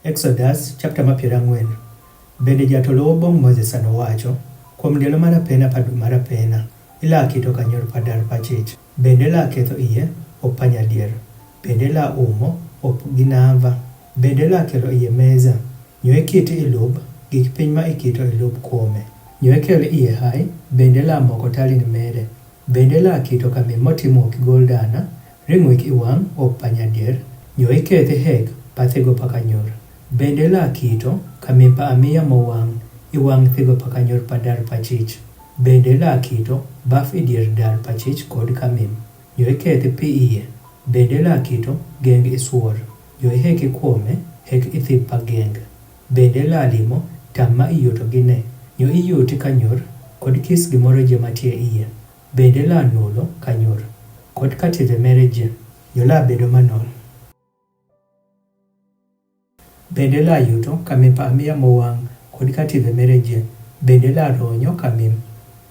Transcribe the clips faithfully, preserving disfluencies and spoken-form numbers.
Exodus chapter ma piero ang'wen. Bende jatolo bong Moses ano wacho, kuom ndalo mar apena pa dwe mar apena, ila kito ka nyor pa dar pa chich. Bende la ketho iye op pa nyadier. Bende la umo op gi nava. Bende la kelo iye meza. Nyo ikiti i lub gi piny ma ikito i lub kuome. Nyo ikel iye hai. Bende la moko talin mere. Bende la kito ka mim motimo ki goldana, ring'o ki wang' op pa nyadier, nyo ikethi hek pa thigo pa ka nyor. Bende la kito ka mim pa amia mo wang' i wang' thigo pa ka nyor pa dar pa chich. Bende la kito baf i dier dar pa chich kod ka mim. Nyo ikethi pi iye. Bende la kito geng i swor. Nyo iheki kuome hek i thip pa geng. Bende la limo tam ma iyuto gine. Nyo iyuti ka nyor kod kis gimoro je matie iye. Bende la nulo ka nyor kod ka tidhe mere je, nyo la bedo manol. Bende la yuto ka mim pa amia mo wang' kod ka tidhe mere je. Bende la ronyo ka mim,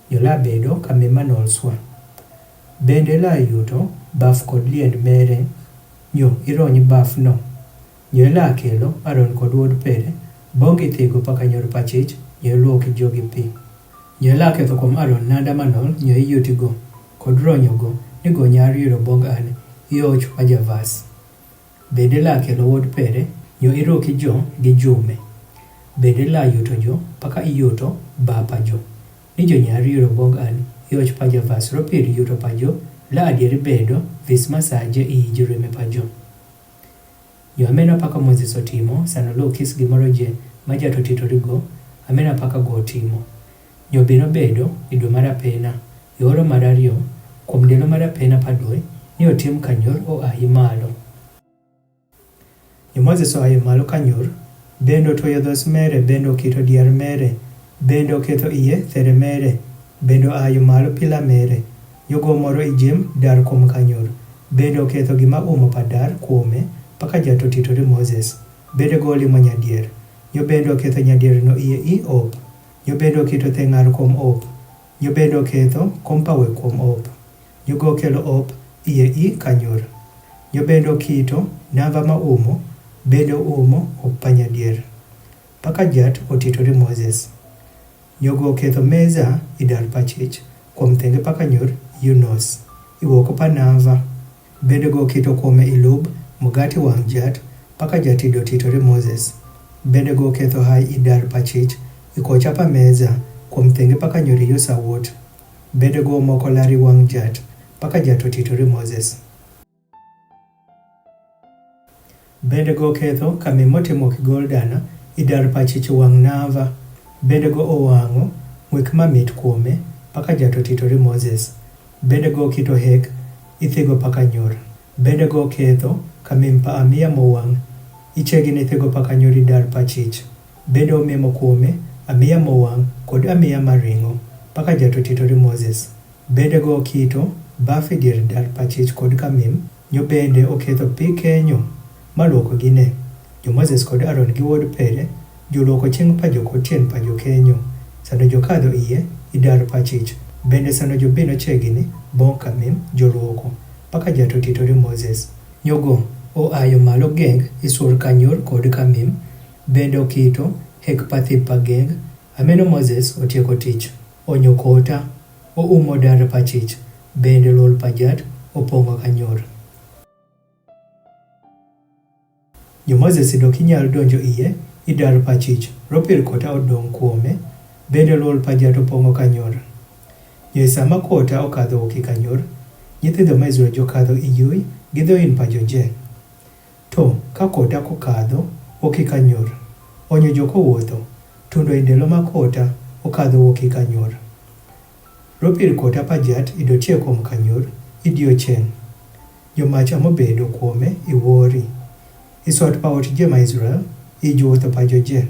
nyo la bedo ka mim manol swa. Bende la yuto baf kod liend mere, nyo irony baf no. Nyo ila kelo Aron kod wuod pere, bong i thigo pa ka nyor pa chich, nyo iluoki jo gi pi. Nyo ila ketho kuom Aron nanda manol, nyo iyuti go kod ronyo go, ni go nyar yudo bong an i och pa javas. Bende la kelo wuod pere, nyo iruki jo gi jume. Bende la yuto jo pa ka iyuto ba pa jo, ni jo nyar yudo bong an i och pa javas. Ropir yuto pa jo la adieri bedo vis ma sa je i jirime pa jo. Nyo amena pa ka Moses otimo sano lo kis gimoro je ma jato tito rigo, amena pa ka go timo. Nyo bino bedo i dwe mar apena, i oro mar ario, kuom ndalo mar apena pa dwe, ni otim ka nyor o ayi malo. Nyo Moses o ayi malo ka nyor, bende otoyo dhos mere, bende okito diar mere, bende oketho iye there mere, bende oayo malo pila mere. Nyo go moro i jim dar kuom ka nyor, bende oketho gima umo pa dar kuome, pa ka jato tito ri Moses. Bende go olimo nyadier. Nyo bende oketho nyadier no iye i op. Nyo bende okito theng'ar kuom op. Nyo bende oketho kompawe kuom op. Nyo go okelo op iye i ka nyor. Nyo bende okito nava ma umo, bende oumo op pa nyadier. Pa ka jat otito ri Moses. Nyo go oketho meza i dar pa chich, kuom thenge pa ka nyor yunos, i woko pa nava. Bende go okito kuome i lub mugati wang' jat, pa ka jat ido tito ri Moses. Bende go oketho hai i dar pa chich, i kocha pa meza, kuom thenge pa ka nyor yusa wot. Bende go omoko lari wang' jat, pa ka jat otito ri Moses. Bende go oketho ka mim motimo ki goldana i dar pa chich wang' nava. Bende go owang'o ng'wek mamit kuome, pa ka jato tito ri Moses. Bende go okito hek i thigo pa ka nyor. Bende go oketho ka mim pa amia mo wang' i chegin i thigo pa ka nyor i dar pa chich. Bende omimo kuome amia mo wang' kod amia ma ring'o, pa ka jato tito ri Moses. Bende go okito baf i dier dar pa chich kod ka mim. Nyo bende oketho pi kenyo ma luoko gine. Nyo Moses kod Aron gi wuod pere, joluoko ching pa jo kod tien pa jo kenyo, sano jo kadho iye i dar pa chich. Bende sano jo bino chegini bong' ka mim, joluoko, pa ka jato tito ri Moses. Nyo go oayo malo geng i sur ka nyor kod ka mim. Bende okito hek pa thip pa geng. Ameno Moses otieko tich, onyo kota, oumo dar pa chich, bende lul pa jat opong'o ka nyor. Nyo Moses dok inyal donjo iye i dar pa chich, ropir kota odong' kuome, bende lul pa jat opong'o ka nyor. Nyo i sama kota okadho wuok i ka nyor, nyithindo ma Israel jokadho iyui gi dho in pa jo je. To ka kota kokadho wuok i ka nyor, onyo jokowuotho, tundo i ndelo ma kota okadho wuok i ka nyor. Ropir kota pa jat idotie kuom ka nyor i diochieng'. Jomach amo bedo kuome i wori. I sot pa ot je ma Israel, i jowuotho pa jo je.